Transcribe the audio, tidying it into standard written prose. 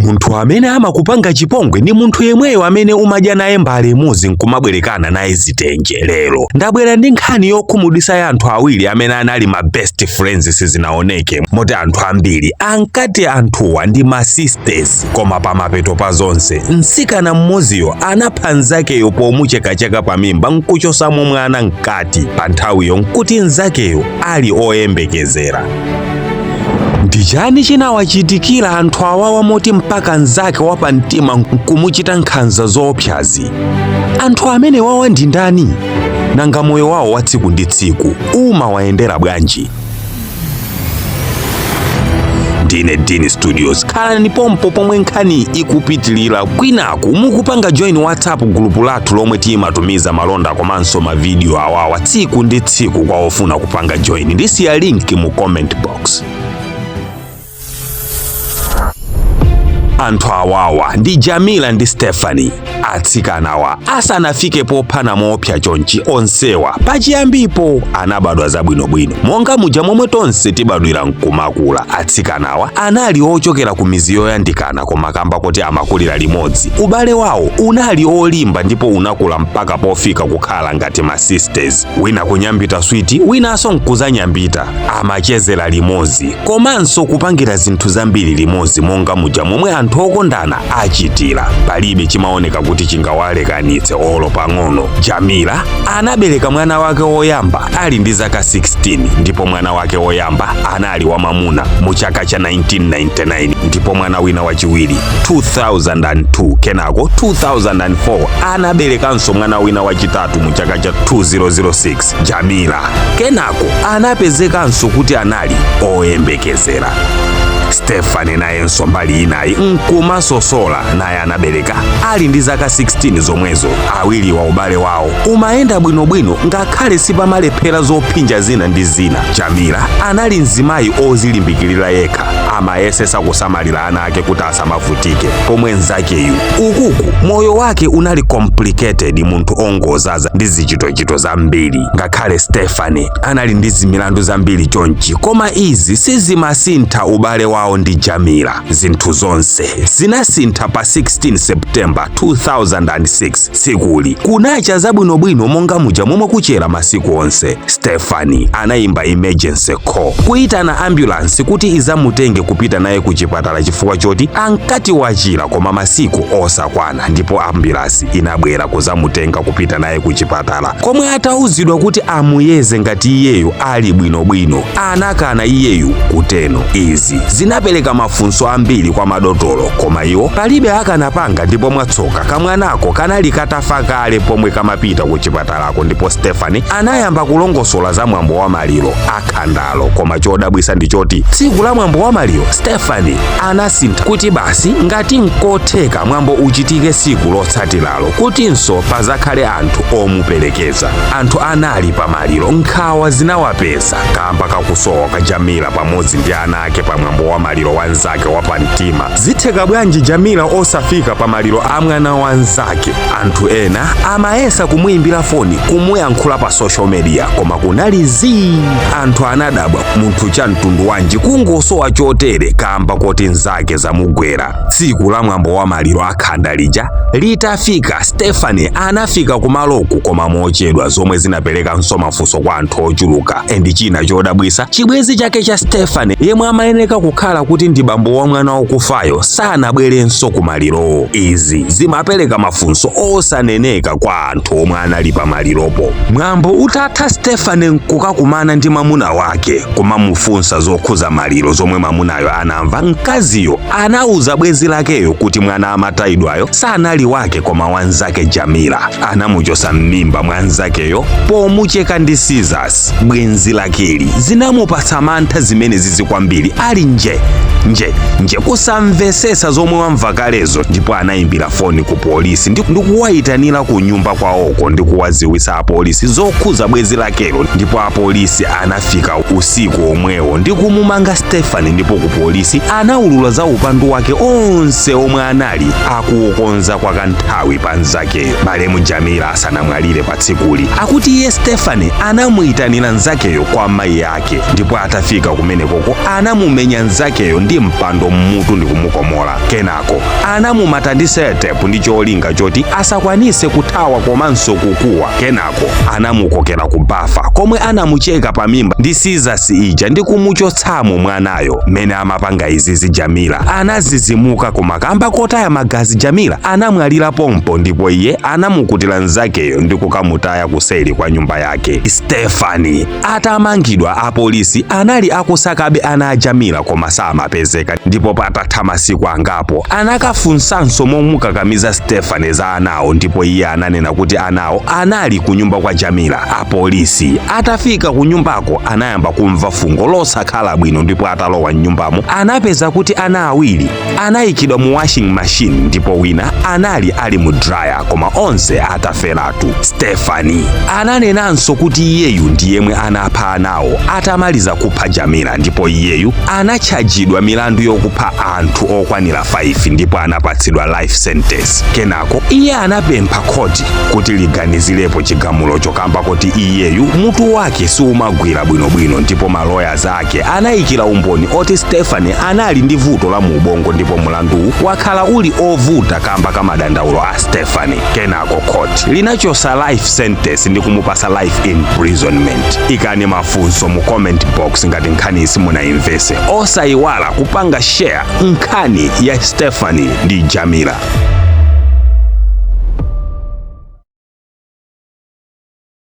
Munthu amene amakupanga chipongwe ndi munthu yemweyo amene umadya naye mbale imodzi nkumabwerekana naye zitenje. Lero ndabwera ndi nkhani yokhumudwitsa ya anthu awiri amene anali ma best friends sizinaoneke, moti anthu ambiri ankati anthuwa ndi ma sisters, koma pamapeto pa zonse mtsikana mmodziyo anapha mnzakeyo pomuchekacheka pamimba nkuchosamo mwana mkati, pa nthawiyo nkuti mnzakeyo ali oyembekezera. Ndi chani chinawachitikira anthu awawa moti mpaka mnzake wapamtima nkumuchita nkhanza zoopsazi? Anthu amene wawa ndi ndani? Nanga moyo wawo wa tsiku ndi tsiku umawayendera bwanji? Ndine Dini Studios, khalani pompo pomwe nkhani ikupitilira. Kwinaku mukupanga join WhatsApp group lathu lomwe timatumiza malonda komanso mavidiyo awawa tsiku ndi tsiku kwa ofuna kupanga join. Ndisiya link mu comment box. Anthu awawa ndi Jamila ndi Stephanie. Atsikanawa asanafike pophana moopsa chonchi, onsewa pachiyambipo anabadwa zabwinobwino monga muja momwe tonse tibadwira nkumakula. Atsikanawa anali ochokera ku mizi yoyandikana, koma kamba kuti amakulira limodzi, ubale wawo unali olimba ndipo unakula mpaka pofika kukhala ngati ma sisters. Wina kunyambita switi, winanso nkuzanyambita. Amachezera limodzi komanso kupangira zinthu zambiri limodzi monga muja momwe anthu okondana achitira. Palibe chimaoneka kuti chingawalekanitse olo pang'ono. Jamila anabereka mwana wake woyamba ali ndi zaka 16, ndipo mwana wake woyamba anali wamamuna mu chaka cha 1999, ndipo mwana wina wachiwiri 2002. Kenako 2004 anaberekanso mwana wina wachitatu mu chaka cha 2006. Jamila kenako anapezekanso kuti anali oyembekezera. Stephanie nayenso mbali inayi nkumasosola, naye anabereka ali ndi zaka 16 zomwezo. Awiriwa ubale wawo umayenda bwinobwino ngakhale sipamalephera zophinja zina ndi zina. Jamila anali mzimayi ozilimbikirira yekha, amayesesa kusamalira ana ake kuti asamavutike, pomwe mnzakeyu ukuku moyo wake unali complicated, munthu ongozaza ndi zichitochito zambiri. Ngakhale Stephanie anali ndi zimilandu zambiri chonchi, koma izi sizimasintha ubale wawo ndi Jamila. Zinthu zonse zinasintha pa 16 September 2006. Tsikuli kunacha zabwinobwino monga muja momwe kuchera masiku onse. Stephanie anayimba emergency call kuyitana ambulance kuti izamutenge kupita naye ku chipatala chifukwa choti ankati wachira koma masiku osakwana, ndipo ambulance inabwera kuzamutenga kupita naye ku chipatala, komwe atauzidwa kuti amuyeze ngati iyeyo ali bwinobwino, anakana iyeyu kuteno. Izi zinapereka mafunso ambiri kwa madotolo, koma iwo palibe akanapanga, ndipo mwatsoka kamwanako kanali katafa kale pomwe kamapita ku chipatalako. Ndipo Stephanie anayamba kulongosola za mwambo wa maliro akhandalo, koma chodabwisa ndi choti tsiku la mwambo wa maliro Stephanie anasintha kuti basi ngati nkotheka mwambo uchitike tsiku lotsatiralo, kutinso pazakhale anthu omuperekeza. Anthu anali pamaliro nkhawa zinawapeza kamba kakusowa kwa Jamila pamodzi ndi ana ake pa mwambo wa maliro wa nzake wapamtima. Zitheka bwanji Jamila osafika pa maliro a mwana wa nzake? Anthu ena amayesa kumuyimbira foni, kumuyankhula pa social media, koma kunali zii. Anthu anadabwa, munthu cha mtundu wanji kungosowa chotere kamba koti nzake zamugwera. Tsiku la mwambo wa maliro akhanda lija litafika, Stephanie anafika kumaloku koma mochedwa, zomwe zinaperekanso mafunso kwa anthu ochuluka. And china chodabwisa, chibwenzi chake cha Stephanie yemwe amayeneka kukhala kuti ndi bambo wa mwana wakufayo sanabwerenso kumalirowo. Izi zimapereka mafunso osaneneka kwa anthu omwe anali pamaliropo. Mwambo utatha, Stephanie nkukakumana ndi mwamuna wake kumamufunsa zokhuza maliro zomwe mwamunayo anamva. Mkaziyo anauza bwenzi lakeyo kuti mwana amatayidwayo sanali wake koma wanzake Jamila. Anamuchosa m'mimba mwa nzakeyo pomucheka ndi scissors. Bwenzi lakeli zinamupatsa mantha zimene zizi kwambiri, ali nje nje nje kusamvesesa zomwe wamva kalezo, ndipo anayimbira foni ku polisi ndi kuwayitanira ku nyumba kwawoko ndi kuwaziwisa apolisi zokhuza bwenzi lakelo. Ndipo apolisi anafika usiku omwewo ndi kumumanga Stephanie, ndipo ku polisi anaulula za upandu wake onse omwe anali akuukonza kwa kanthawi pa nzakeyo. Malemu Jamila asanamwalire pa tsikuli, akuti iye Stephanie anamuyitanira nzakeyo kwa mayi ake, ndipo atafika kumenekoko anamumenya nzakeyo. mnzakeyo ndi mpando mmutu ndi kumukomola. Kenako anamumata ndi sellotape ndi cholinga choti asakwanise kuthawa komanso kukuwa. Kenako anamukokera ku bafa komwe anamucheka pamimba ndi scissors ija ndi kumuchotsamo mwanayo. Mmene amapanga izizi, Jamila anazizimuka, koma kamba kotaya magazi Jamila anamwalira pompo, ndipo iye anamukutira mnzakeyo ndi kukamutaya kuseli kwa nyumba yake. Stefani atamangidwa, apolisi anali akusakabe ana a Jamila koma samapezeka, ndipo patatha masiku angapo anakafunsanso momukakamiza Stefani za anawo, ndipo iye ananena kuti anawo anali ku nyumba kwa Jamila. Apolisi atafika ku nyumbako anayamba kumva fungo losakhala bwino, ndipo atalowa mnyumbamo anapeza kuti ana awiri anayikidwa mu washing machine ndipo wina anali ali mu dryer, koma onse ataferatu. Stefani ananenanso kuti iyeyu ndi yemwe anapha anawo atamaliza kupha Jamila, ndipo iyeyu anatchajidwa milandu yokupha anthu okwanira 5 ndipo anapatsidwa life sentence. Kenako iye anapempha khoti kuti liganizirepo chigamulocho kamba kuti iyeyu mutu wake siumagwira bwinobwino, ndipo maloya ake anayikira umboni oti Stefani anali ndi vuto la mu ubongo ndipo mlanduwu wakhala uli ovuta kamba ka madandaulo a Stefani. Kenako khoti linachosa life sentence ndi kumupasa life imprisonment. Ikani mafunso mu comment box ngati nkhani simunayimvese. Osayiwala kupanga share nkhani ya Stefani ndi Jamila.